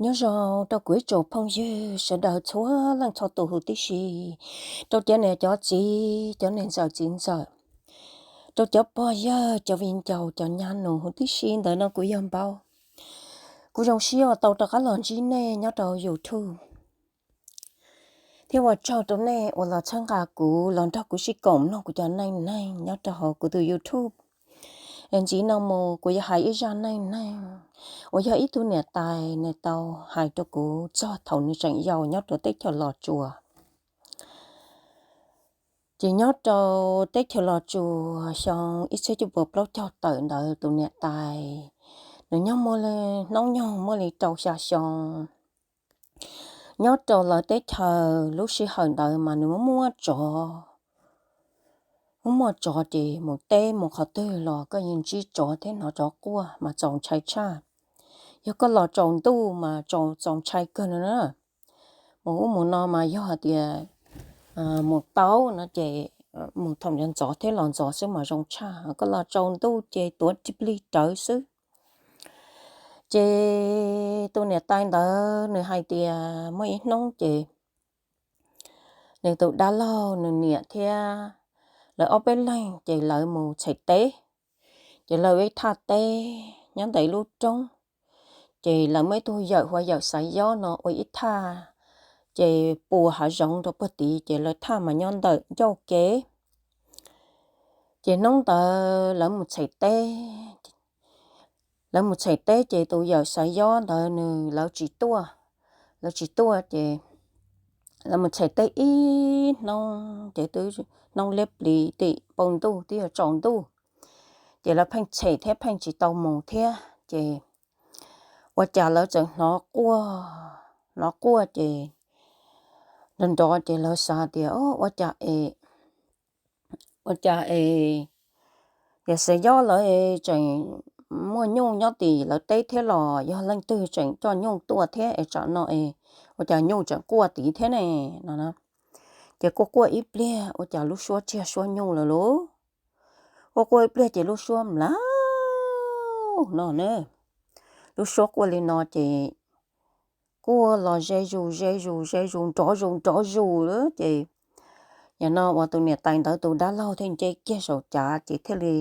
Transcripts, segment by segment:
Nyob zoo rau kuv ib tsoom phooj ywg sawv daws txhua leej txhua tus huv tib si, rau cov niam cov txiv, cov niam ntxawm txiv ntxawm, rau cov pog yawg, cov viv ncaus, cov nyab nus huv tib si ntawd no kuv yog Npauj. Kuv zoo siab uas tau rov qab los ntsib nej nyob rau YouTube, thiab ua tsaug rau nej uas los txhawb nqa kuv los nrog kuv sib koom mloog kuv cov neej neeg nyob rau hauv kuv tus YouTube. Ntxiv no mus kuv yuav hais ib zaj neej neeg uas yog ib tug niam tais nws tau hais rau kuv txog thaum nws tseem yau nyob rau teb chaws Los Tsuas. Ces nyob rau teb chaws Los Tsuas xyoo ib txhiab cuaj puas plaub caug tawm ntawd tus niam tais, nws nyob muaj li hnub nyoog muaj li rau xya xyoo. Nyob rau lawv teb chaws lub sij hawm ntawd mas nws muaj muaj tsov, muaj muaj tsov ces mus teb mus qhov twg los koj yeej ntsib tsov thiab hnov tsov quaj mas txaus ntshai tshaj. Yog koj los tsaus ntuj mas txaus ntshai kawg no na. Mus ub mus no mas yog hais tias mus tau no ces mus thaum ntxov ntxov thiab los ntxov xwb mas zoo tshaj, koj los tsaus ntuj ces tuav plig rawv xwb. Ces tus niam tais ntawd nws hais tias muaj ib hnub ces nws tus dab laug nws niam thiab lawv ob peb leeg ces lawv mus txhais teb. Ces lawv ua ib thaj teb nyob ntawm ib lub roob, ces lawv muaj ib tug yawm hu ua yawm Xaiv Yob no ua ib thaj, ces puas hav zoov rau puag tid, ces lawv thaj mas nyob ntawm ncauj kev. Ces hnub ntawd lawv mus txhais teb, lawv mus txhais teb ces tus yawm Xaiv Yob ntawd nws lawv tsis tuaj, lawv tsis tuaj ces lawv mus txhais teb ib hnub ces twb hnub liab pliv tim npoo ntuj twb yuav tsaus ntuj, ces lawv pheej txhais thiab pheej tsis tau mus thiab ces ua cas lawv txawm hnov quaj, hnov quaj ces nrov nrov ces lawv xav tias ua cas es, ua cas es yawm Xaiv Yob lawv es tseem muaj nyuj nyob tim lawv teb thiab los yog leej twg tseem coj nyuj tuaj thiab es tsam no es ua cas nyuj tseem quaj tid thiab ne no. Ces quaj quaj ib pliag ua cas lub suab tsiag suab nyuj lawm lauj. Quaj quaj ib pliag ces lub suab mlav no na. Lub suab quaj li no ces quaj los ze zus ze zus ze zus nrov zus nrov zus lawm ces yog no uas tus niam tais ntawd tus dab laug thiaj nce kiag saum cav ces thiaj li,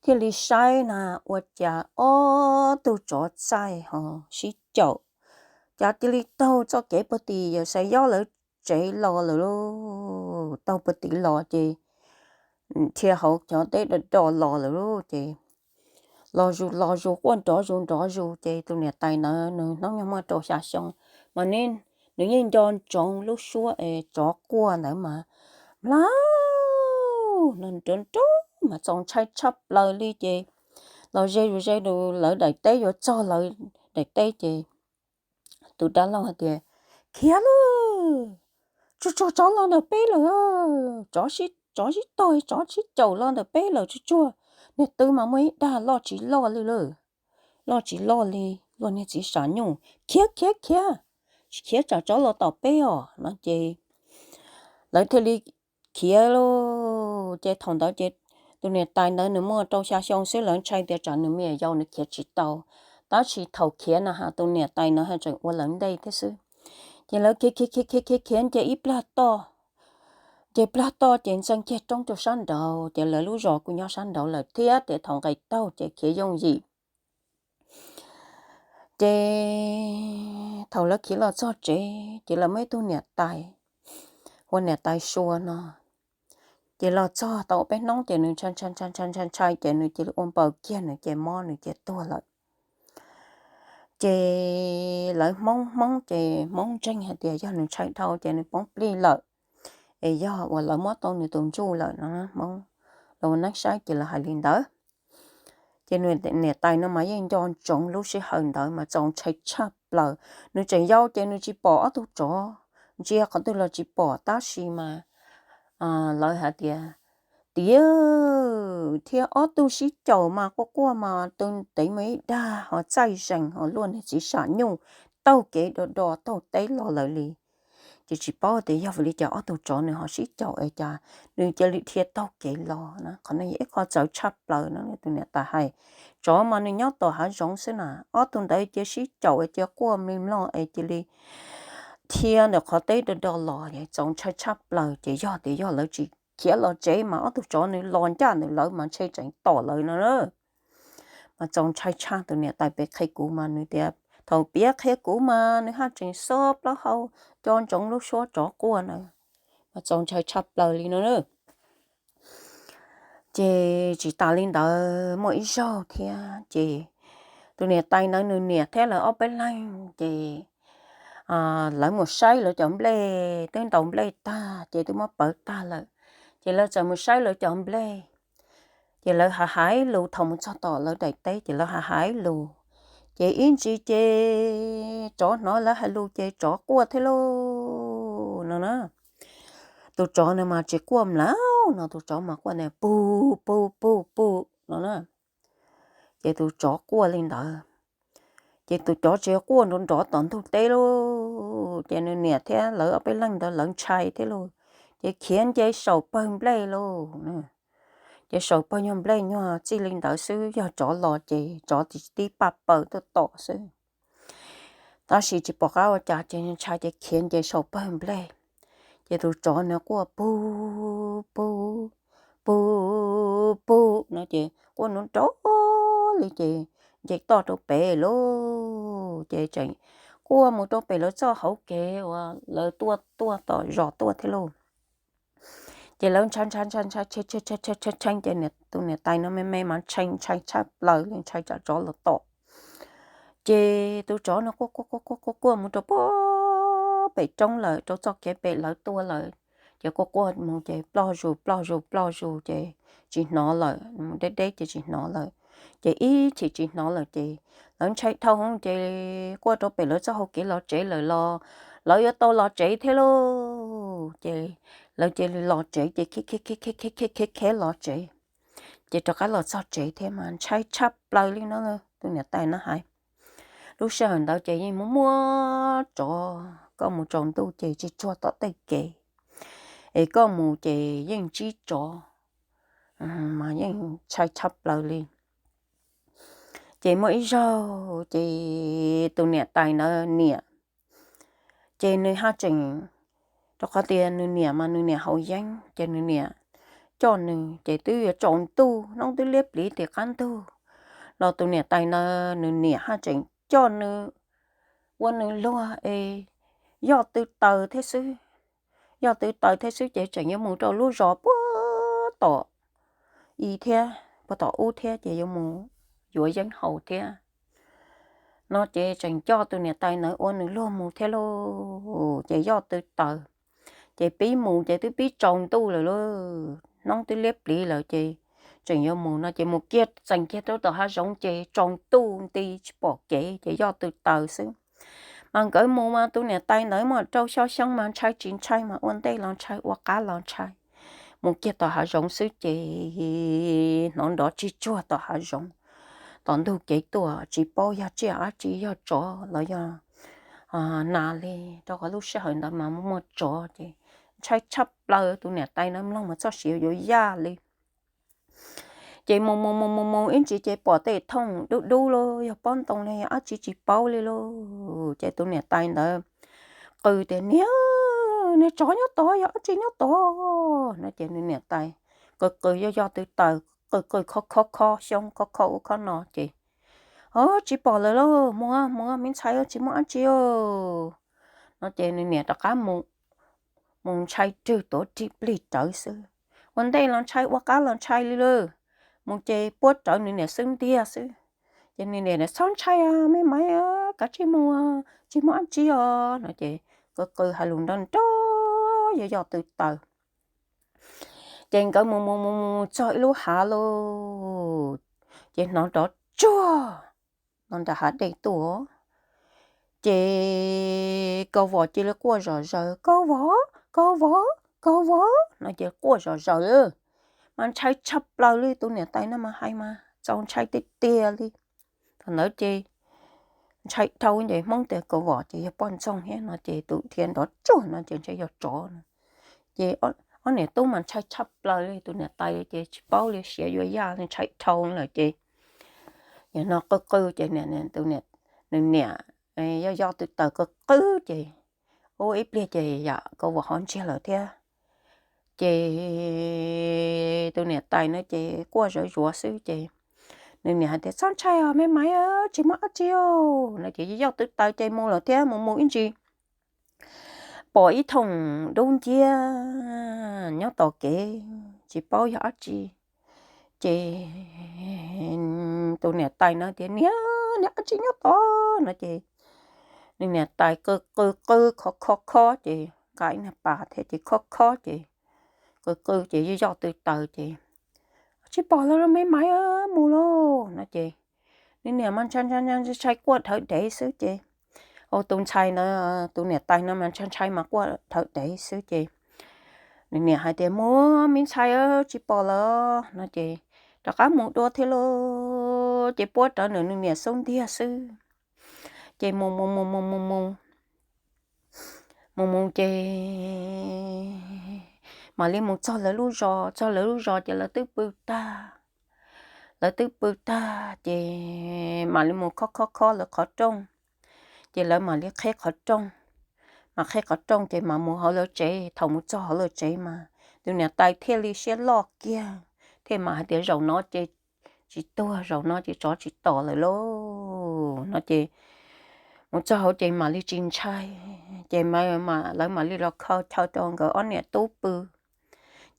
thiaj li saib na, ua cas ob tug tsov txaij ho sib caum, cas cia li taug txoj kev puag tim yawm Xaiv Yob lawv tsev los lawm lauj. Taug puag tid los ces dhia hauv cov teb do do los lawm lauj ces los zus los zus quaj nrov zus nrov zus ces tus niam tais ntawd nws hnub nyoog muaj rau xya xyoo, mas nws yeej nco ntsoov lub suab es tsov quaj ntawd mas mlav no nrov nrov mas txaus ntshai tshaj plaws li ces los ze zus ze zus lawv daim teb yuav txog lawv daim teb ces tus dab laug hais tias khiav lauj, tsuag tsuag tsov los ntawm peb lawm, tsov sib tog tsov sib caum los ntawm peb lawm tsuag tsuag, niag twg mas muaj ib dag loj tsis loj li lawm, loj tsis loj li luag niag txiv sam nyuj, khiav khiav khiav, tsis khiav tsam tsov los tom peb os no ces lawv thiaj li khiav lauj. Ces thaum ntawd ces tus niam tais ntawd nws muaj rau xya xyoo xwb lawv ntshai tias tsam nws me nyuam yaus nws khiav tsis tau, tab sis thaum khiav no ha tus niam tais ntawd ha tseem ua lawv ntej thiab xwb. Ces lawv khiav khiav khiav khiav khiav nce ib plag toj, nce plag toj ces ntxeev kiag roob rau sab nraud ces lawv lub zos kuj nyob sab nraud lawm thiab ces thaum nqes taug ces khiav yooj yim. Ces thaum lawv khiav los txog tsev ces lawv muaj ib tug niam tais, hu ua niam tais Sua no. Ces los txog tau peb hnub ces nws ntshai ntshai ntshai ntshai ntshai ces nws cia li ua npaws kiag nws ces mob nws ces tuag lawm. Ces lawv Hmoob Hmoob ces Hmoob ntseeg hais tias yog nws ntshai dhau ces nws poob plig lawm, es yog uas lawv muab tau nws tus ntsuj lawm no Hmoob los ua neeb saib ces lawv hais li ntawd. Ces nws niam tais no mas yeej nco ntsoov lub sij hawm ntawd mas txaus ntshai tshaj plaws. Nws tseem yau ces nws tsis pom ob tug tsov, ntsia qhov twg los tsis pom tab sis mas lawv hais tias tiav thiab ob tug sib caum mas quaj quaj mas tus tev mas ib dag ho txaij zees ho luaj niag txiv sam nyuj taug kev do do taug teb los lawm li. Ces tsis paub tias yog vim li cas ob tug tsov nws ho sib caum es cas nws cia li dhia taug kev los na. Qhov no yog ib qho txawv tshaj plaws no, tus niam tais hais. Tsov mas nws nyob tom hav zoov xwb na, ob tug ntawd cia sib caum es cia quaj mlig mloj es cia li dhia ntawm qhov teb do do los, txaus ntshai tshaj plaws. Ces yog tias yog lawv tsis khiav los tsev mas ob tug tsov nws los ncaj ntawm lawv mas ntshe tseem tom lawv no na. Mas txaus ntshai tshaj, tus niam tais pem qhia kuv mas nws tias thaum piav qhia kuv mas nws haj tseem xob plaub hau co ntsoov lub suab tsov quaj na. Mas txaus ntshai tshaj plaws li no na. Ces tsis tas li ntawd muaj ib zaug thiab ces tus niam tais ntawd nws niam thiab lawv ob peb leeg ces lawv mus saib lawv cov nplej, twb ntaus nplej tag ces twb muab pawv tag lawm. Ces lawv txawm mus saib lawv cov nplej, ces lawv hais hais lus, thaum mus txog tom lawv daim teb ces lawv hais hais lus, ces ib ntsis ces tsov hnov lawv hais lus ces tsov quaj thiab lauj no na. Tus tsov no mas tsis quaj mlauj no, tus tsov mas quaj ntawd pug pug pug pug no na. Ces tus tsov quaj li ntawd, ces tus tsov tsis quaj nrov nrov tom ntug teb lauj. Ces nws niam thiab lawv ob peb leeg ntawd lawv ntshai thiab lauj, ces khiav nce saum pawg nplej lauj. Ces saum pawg nyuag nplej nyuag txij li ntawd xwb, yog tsov los ces tsov tib paj paws tuaj tom xwb. Tab sis tsis pom qab ua cas ces ntshai ces khiav nce saum pawg nplej. Ces tus tsov no quaj pug pug pug pug no ces quaj nrov nrov li ces nce toj rau pem lauj. Ces tseem quaj mus rau pem lawv txoj hauv kev uas lawv tuaj tuaj tom zos tuaj thiab lauj. Ces lawv ntshai ntshai ntshai ntshai tshee tshee ces tus niam tais no me me mas ntshai ntshai tshaj plaws li, ntshai tsam tsov los tom. Ces tus tsov no quaj quaj quaj quaj quaj mus rau puag pem roob lawm, rau txoj kev pem lawv tuaj lawm. Ces quaj quaj mus ces ploj zus ploj zus ploj zus ces tsis hnov lawm, mus deb deb ces tsis hnov lawm. Ces ib chim tsis hnov lawm ces lawv ntshai dhau hwv ces quaj rau pem lawv txoj hau kev los tsev lawm los lawv yuav tau los tsev thiab lauj. Ces lawv cia li los tsev ces khiav khiav khiav khiav khiav khiav khiav los tsev. Ces rov qab los txog tsev thiab mas ntshai tshaj plaws li no. Tus niam tais no hais, lub sij hawm ntawd ces yeej muaj muaj tsov, koj mus tsaus ntuj ces tsis tsuag tom tej kev, es koj mus ces yeej ntsib tsov, mas yeej ntshai tshaj plaws li. Ces muaj ib zaug ces tus niam tais ntawd niam, ces nws haj tseem, rau qhov tias nws niam mas nws niam haus yeeb ces nws niam coj nws ces twb yuav tsaus ntuj, hnub twb liab pliv tim qab ntug los tus niam tais ntawd nws niam haj tseem coj nws ua nws luag es yoj tw taws thiab xwb. Yoj tw taws thiab xwb ces tseem yuav mus rau lub zos puag tom i thiab puag tom ub thiab ces yuav mus yuav yeeb haus thiab no ces tseem coj tus niam tais ntawd ua nws luag mus thiab lauj. Ces yoj tw taws, ces pib mus ces twb pib tsaus ntuj lawm lauj, hnub twb liab pliv lawm ces tseem yuav mus no ces mus kiag txees kiag rau tom hav zoov ces tsaus ntuj nti tsis pom kev ces yoj tw taws xwb. Mas nkawd mus mas tus niam tais ntawd muaj rau xyo xyoo mas ntshai tsis ntshai mas ua ntej los ntshai ua qab los ntshai. Mus kiag tom hav zoov xwb ces hnov nrov tsis tsuag tom hav zoov, tom ntug kev tuaj tsis paub yog tsiaj dab tsi, yog tsov los yog nas li, rau qhov lub sij hawm ntawd mas muaj muaj tsov ces ntshai tshaj plaws. Tus niam tais ntawd mloog mas txoj sia yuav yaj li. Ces mus mus mus mus mus ib ntsis ces pom tej thooj dub dub lauj, yog pob ntoo li yog dab tsi tsis paub li lauj. Ces tus niam tais ntawd qw tias, Niag, niag tsov nyob tod, yog dab tsi nyob tod no ces nws niam tais qw qw yoj yoj tw taws, qw qw khob khob khob xyoob khob khob ub khob no ces, O, tsis pom lawm lauj, mus mus me ntxhais, tsis muaj dab tsi no ces nws niam rov qab mus mus ntshai rwg tuav rig plig rawv xwb. Ua ntej los ntshai ua qab los ntshai li lawm, mus ces puab rawv nws niam xwb ntiag xwb. Ces nws niam, Txhob ntshai, me maiv, kav tsij mus, tsis muaj dab tsi os no ces qw qw hais lus nrov nrov yoj yoj tw taws. Ces nkawd mus mus mus mus txog ib lub hav lauj, ces hnov nrov tsuag no nram hav dej tuaj. Ces Kaus Vos cia li quaj zom zaws, Kaus Vos, Kaus Vos, Kaus Vos no ces quaj zom zaws. Mas ntshai tshaj plaws li, tus niam tais no mas hais mas txaus ntshai tiag tiag li. Thaum ntawd ces ntshai dhau ces Hmoob tias kaus vom ces yog poj ntxoog thiab no ces tus dhia nrov tsuag no ces ntshe yog tsov no. Ces ob niam tub mas ntshai tshaj plaws li, tus niam tais ces tsis paub li, siav yuav yaj li, ntshai dhau lawm ces yog no qw qw ces nws niam yoj yoj tw taws qw qw ces ua ib pliag ces yam kaus vom ho ntsiag lawm thiab. Ces tus niam tais no ces quaj zuav zuav xwb ces nws niam hais tias, Txhob ntshai os me maiv, tsis muaj dab tsi os no ces yoj tw taws ces mus lawm thiab. Mus mus ib ntsis pom ib thooj dub nciab nyob tom kev, tsis paub yog dab tsi. Ces tus niam tais no tias, Niam, niam, dab tsi nyob tod no ces nws niam tais qw qw qw khov khov khov ces nqa ib niag pas thiab ces khov khov ces qw qw ces yoj yoj tw taws ces, Tsis pom lawm me maiv, mus lauj no ces nws niam mas ntshai ntshai quaj dhawv dev xwb ces, tus ntxhais no, tus niam tais no mas ntshai ntshai mas quaj dhawv dev xwb ces nws niam hais tias, Mus me ntxhais, tsis pom lawm no ces rov qab mus dua thiab lauj. Ces puab rawv nws, nws niam xub ntiag xwb ces mus mus mus mus mus mus mus mus ces mam li mus txog lawv lub zos, txog lawv lub zos ces lawv twb pw tag. Lawv twb pw tag ces mam li mus khob khob khob lawv qhov rooj, ces lawv mam li qheb qhov rooj. Mas qheb qhov rooj ces mas mus hauv lawv tsev. Thaum mus txog hauv lawv tsev mas tus niam tais thiaj li siab loj kiag thiaj mas hais tias, Zaum no ces tsis tuag, zaum no ces tsov tsis tom lawm lauj no ces mus txog hauv ces mam li tsis ntshai. Ces lawv mam li los khaws chaw rau nkawd ob niam tub pw.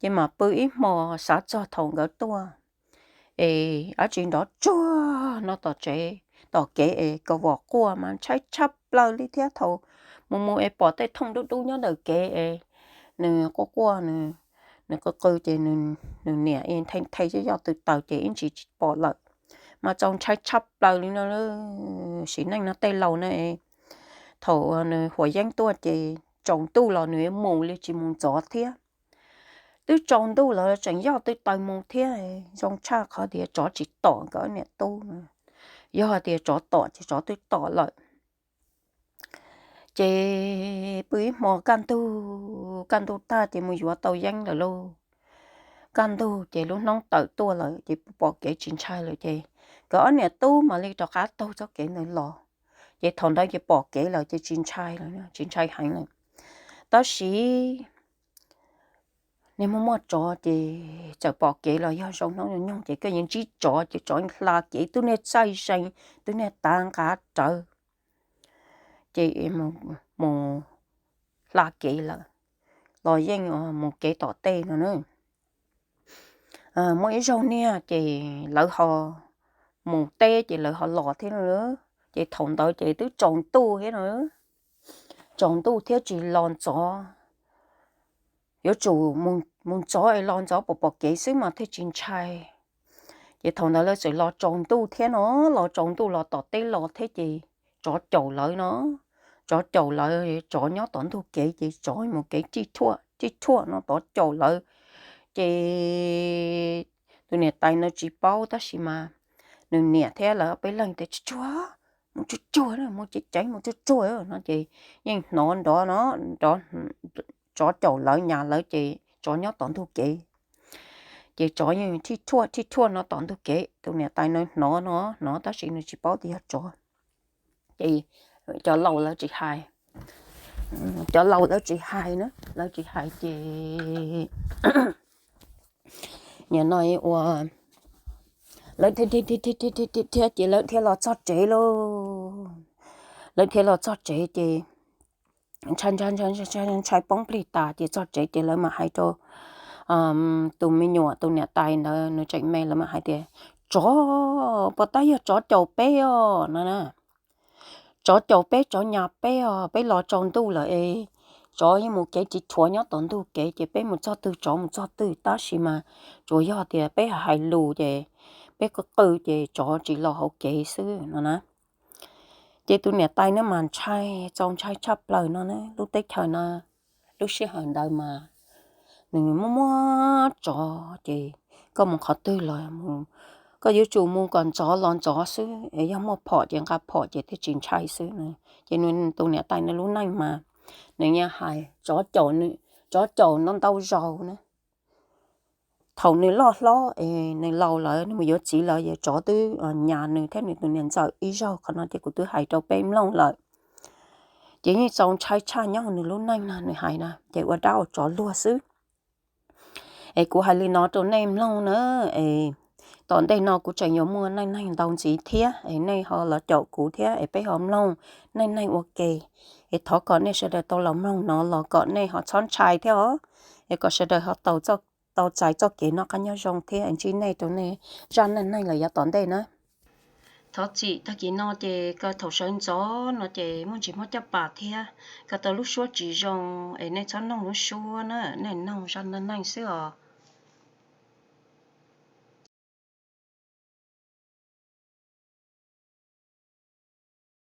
Ces mam pw ib hmos xav txog thaum nkawd tuaj es dab tsi nrov tsuag no tom tsev, tom kev es kaus vom quaj mas ntshai tshaj plaws li thiab. Thaum mus mus es pom tej thooj dub dub nyob ntawm kev es nws quaj quaj, nws qw qw ces nws niam nthe nthe yoj yoj tw taws ces ib ntsis tsis pom lawm. Mas txaus ntshai tshaj plaws li no. Sim neej no tej laus na, thaum nws huas yeeb tuaj ces tsaus ntuj los nws mus li tsis mus ntxov thiab. Twb tsaus ntuj los tseem yoj tw taws mus thiab. Zoo tshaj qhov tias tsov tsis tom nkawd niam tub. Yog tias tsov tom ces tsov twb tom lawm. Ces pw ib hmo kaj ntug, kaj ntug tag ces mus yuav tau yeeb lawm lauj. Kaj ntug ces lub hnub tawm tuaj lawm ces pom kev tsis ntshai lawm ces nkawd ob niam tub mam li rov qab taug txoj kev ntawd los. Ces thaum ntawd ces pom kev lawm ces tsis ntshai lawm, tsis ntshai heev lawm. Tab sis niag muaj muaj tsov ces txawm pom kev los yog zoo hnub nyoog ces koj yeej ntsib tsov ces tsov hla kev twb niag txaij zeeg, twb niag tav nqa rawv, ces mus hla kev lawm, los yeej mus kev tom tej no na. Muaj ib zaug niag ces lawv ho mus teb ces lawv ho los thiab no. Ces thaum ntawd ces twb tsaus ntuj thiab no, tsaus ntuj thiab tsis los ntxov. Yuav tsum mus ntxov es los ntxov pom pom kev xwb mas thiaj tsis ntshai. Ces thaum ntawd lawv txawm los tsaus ntuj thiab no, los tsaus ntuj los tom teb los thiab ces tsov caum lawv no. Tsov caum lawv, tsov nyob tom ntug kev ces tsov mus kev tij thuaj tij thuaj no tod caum lawv. Ces tus niam tais no tsis paub tab sis mas nws niam thiab lawv peb leeg tias, Tsuag tsuag, mus tsuag tsuag, mus ceev ceev mus tsuag tsuag no ces yeej hnov nrov no, tsov caum lawv nyas lawv ces tsov nyob tom ntug kev. Ces tsov yeej tij thuaj tij thuaj no tom ntug kev, tus niam tais no hnov no, hnov tab sis nws tsis paub tias yog tsov. Ces cov laus lawv tsis hais, cov laus lawv tsis hais na, lawv tsis hais ces nim no ua lawv thiaj thiaj ces lawv thiaj los txog tsev lauj. Lawv thiaj los txog tsev ces ntshai ntshai poob plig tas ces txog tsev ces lawv mam hais rau tus me nyuam, tus niam tais ntawd nws tseem me, lawv mam hais tias, Tsov, puas tab yog tsov caum peb os no na. Tsov caum peb, tsov nyas peb os, peb los tsaus ntuj lawm es tsov yeej mus kev tsis thuav nyob tom ntug kev ces peb mus txog twg tsov mus txog twg, tab sis mas tsuas yog tias peb hais lus ces peb qw qw ces tsov tsis los hauv kev xwb no na. Ces tus niam tais no mas ntshai, txaus ntshai tshaj plaws no na. Lub teb chaws no lub sij hawm ntawd mas nws muaj muaj tsov ces koj mus qhov twg los mus, koj yuav tsum mus kom ntxov los ntxov xwb, es yog muaj phom ces nqa phom ces thiaj tsis ntshai xwb no. Ces tus niam tais nws lub neej mas nws yeej hais, tsov caum nws ntau zaus na. Thaum nws loj hlob es nws laus lawm, nws mus yuav txiv lawm, yog tsov twb nyas nws thiab nws tus niam ntxawm ib zaug. Qhov no ces kuv twb hais rau peb mloog lawm. Ces yeej txaus ntshai tshaj nyob nws lub neej no, nws hais na, ces ua dab ua tsov luag xwb. Es kuv hais li no rau nej mloog na, es tom ntej no kuv tseem yuav muaj neej neeg ntau ntxiv thiab, es nej ho los caum kuv thiab es peb ho mloog neej neeg ua ke. Es thov kom nej sawv daws tau los mloog no los kom nej ho txhob ntshai thiab os, es kom sawv daws ho tau txais txoj kev noj qab nyob zoo thiab. Ntsib nej rau nej zaj neej neeg lawm yav tom ntej na. Thov txim, tag kis no ces kawg thaum sawv ntxov no ces muaj ntsis mob caj pas thiab, kawg tau lub suab tsis zoo, es nej txhob noog lub suab na, nej noog zaj neej neeg xwb os.